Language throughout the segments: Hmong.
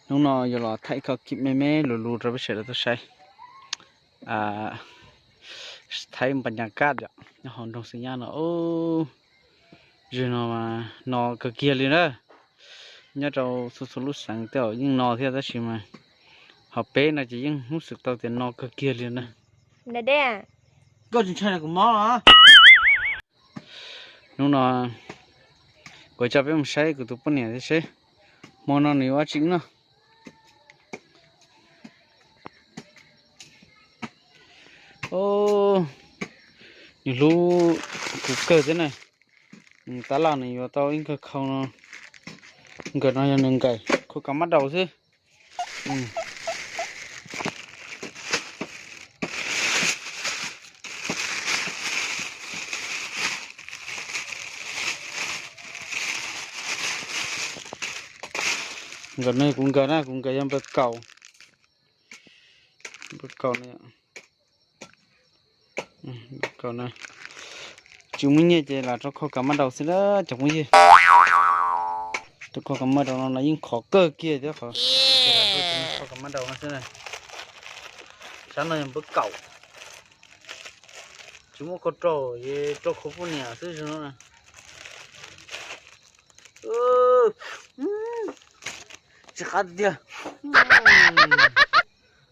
Hnub no yuav los thaij ib qho kib me me lus lus rau peb sawv daws tau saib. Thaij npa nyas kaj yom, nyob hauv nroog Xeem Nyab no. Zig no mas no kawg kiag li na. Nyob rau txhua txhua lub xeev tej zaum yeej no thiab tab sis mas hauv peb no ces yeej hnub xwm tau tias no kawg kiag li na. Koj tsis ntshai kuv mob los? Hnub no kuv coj peb mus saib kuv tus poj niam thiab seb hmo no nws yuav ua tsi no. Nws hlub kuv kawg thiab na. Tab laj nws yuav tau ib nkawm khau no. Nkawm no yog nws nkawm khau kav mab daus xwb. Nkawm no kuv nkawm na, kuv nkawm yog npawg Kaum. Npawg Kaum na. Kaum na. Tsis muaj nyiaj ces lam rau khau kav mab daus xwb na cov phooj ywg. Rau khau kav mab daus no los yeej khov kawg kiag thiab qhov. Khau kav mab daus no xwb na. Sab no yog npawg Kaum. Tsis muaj khau rau, rau khau poj niam xwb no na. Tsis qab tiag.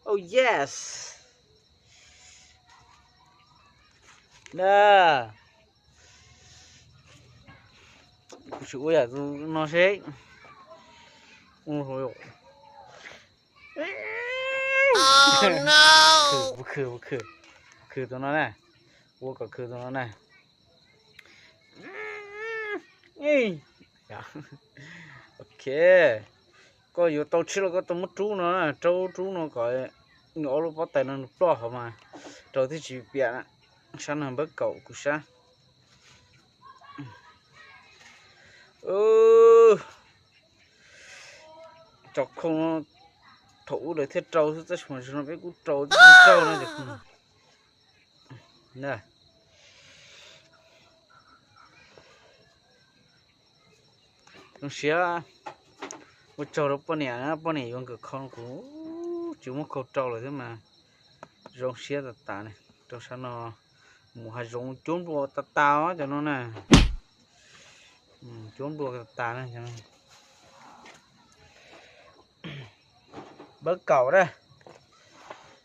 Oh yes. Na, kuv sim ua yam tus no seb. Khw, khw, khw, khw tus no na. Ua kom khw tus no na. Ok. Koj yuav tau tshiab los koj tau muab rub no, rub rub no kom nws ob lub pob tais no nws ploj hov mas rau thiaj tsis piam. Sab no npawg Kaum kuv sab. Cov khau no thaum ub lawv thiaj rau xwb tab sis mas zaum no peb kuj rau tib rau no ces zoo siab. Ua tsaug rau poj niam, poj niam yuav nkawm khau kuv tsis muab khau rau lawm thiab mas zoo siab tas tas ne. Rau sab no mus hav zoov cuab nplua tas tas cov no na. Cuab nplua tas tas na. Npawg Kaum na,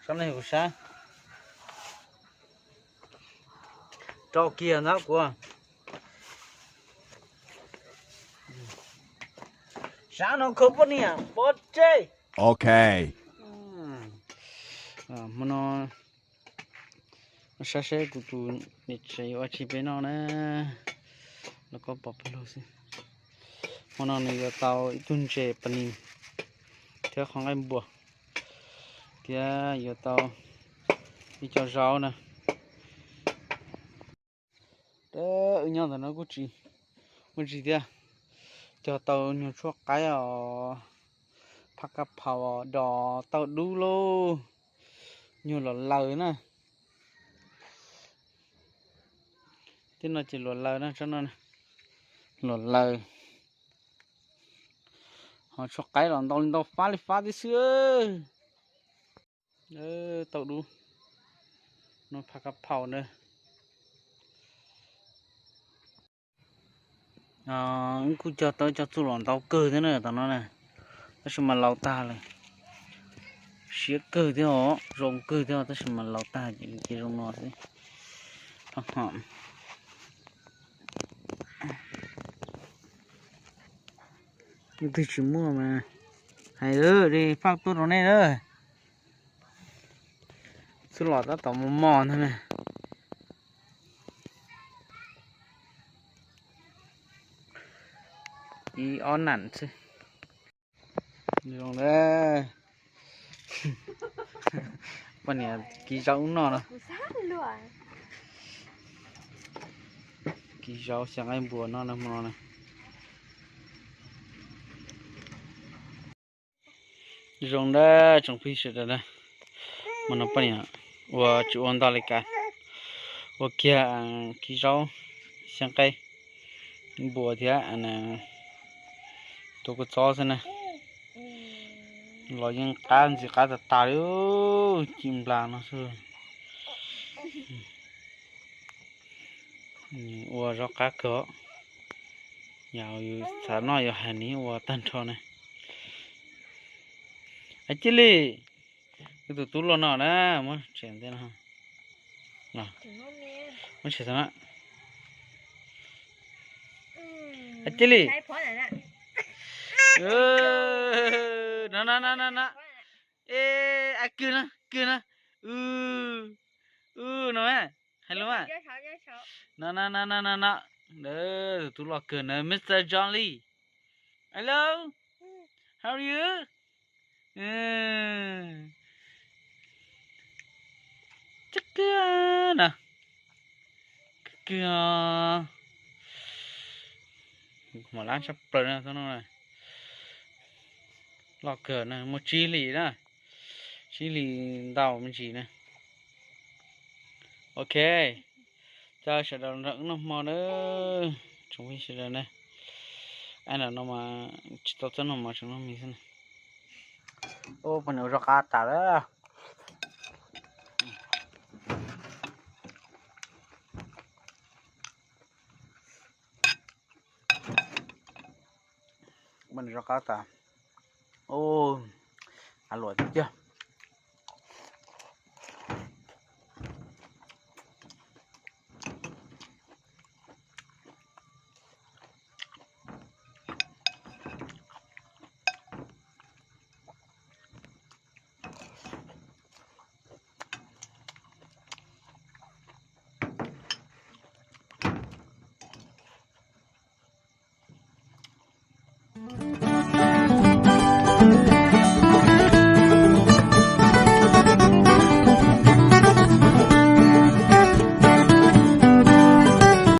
sab no kuv sab. Rau kiag ntag kuv. Sab no khau poj niam pov tseg. Ok. Hmo no saib seb kuv tus niam tsev yuav ua tsi peb noj na. Los koj pom peb lug xwb. Hmo no nws yuav tau ib tug ntses pas nis thiab qhov nqaij npua thiab yuav tau ib co zaub na. Wb nyob ntawm no kuj tsis muaj tsi thiab. Cog tau nyuag tshuaj qaib os, phaj kab phaus os, dos tauj dub lauj, nyuag luam laws na. Tej no ces luam laws na, tsob no luam laws. Ho tshuaj qaib los ntau li ntau fab li fab tib xwb. Tauj dub no, phaj kab phaus na. Wb kuj cog tau cov txuj lom ntau kawg thiab na tom no na, tab sis mas laus tag lawm. Siab kawg thiab os, zoo kawg thiab tab sis mas laus tag ces zoo no xwb. Leej twg tsis muaj mas hais li faj tuaj rau nej lawm. Txuj lom tab tom mos mos ntag na. Ib ob nam xwb. Zoo na. Poj niam kib zaub ub noj no. Kib zaub xyaw nqaij npua noj no hmo no na. Zoo na tsoom phooj ywg sawv daws na, hmo no poj niam ua tsis ua ntau li cas, ua kiag kib zaub, xyaw nqaij npua thiab tua kua txob xwb na. Los yeej qab ntxim qab tas tas li, ci nplas no xwb. Ua zaub qab kawg. Yog yus xav noj yus hais nws ua tag nrho ne. Cia li, wb tus tub loj no na, muab tshem ntej no. Muab tshem tau na. Cia li. No no no no no. E, a, kawg na, kawg na. U, u, no, hais lus mas. No no no no no no. Tus tub loj kawg na, Mister John Lee. Hello, how are you? Tib kawg na, kawg kawg. Mos lab tshaj plaws na, loj kawg na, muaj tsib hlis na, tsib hlis ntau me ntsis na. Ok, coj sawv daws nrog wb noj hmo na, tsoom phooj ywg sawv daws na. Ab, no mas tsis tau txawb noj mov, tseem noj mis xwb na. Ub, poj niam ua zaub qab tas lawm. Poj niam ua zaub qab tas. Ub, av luam tiag tiag.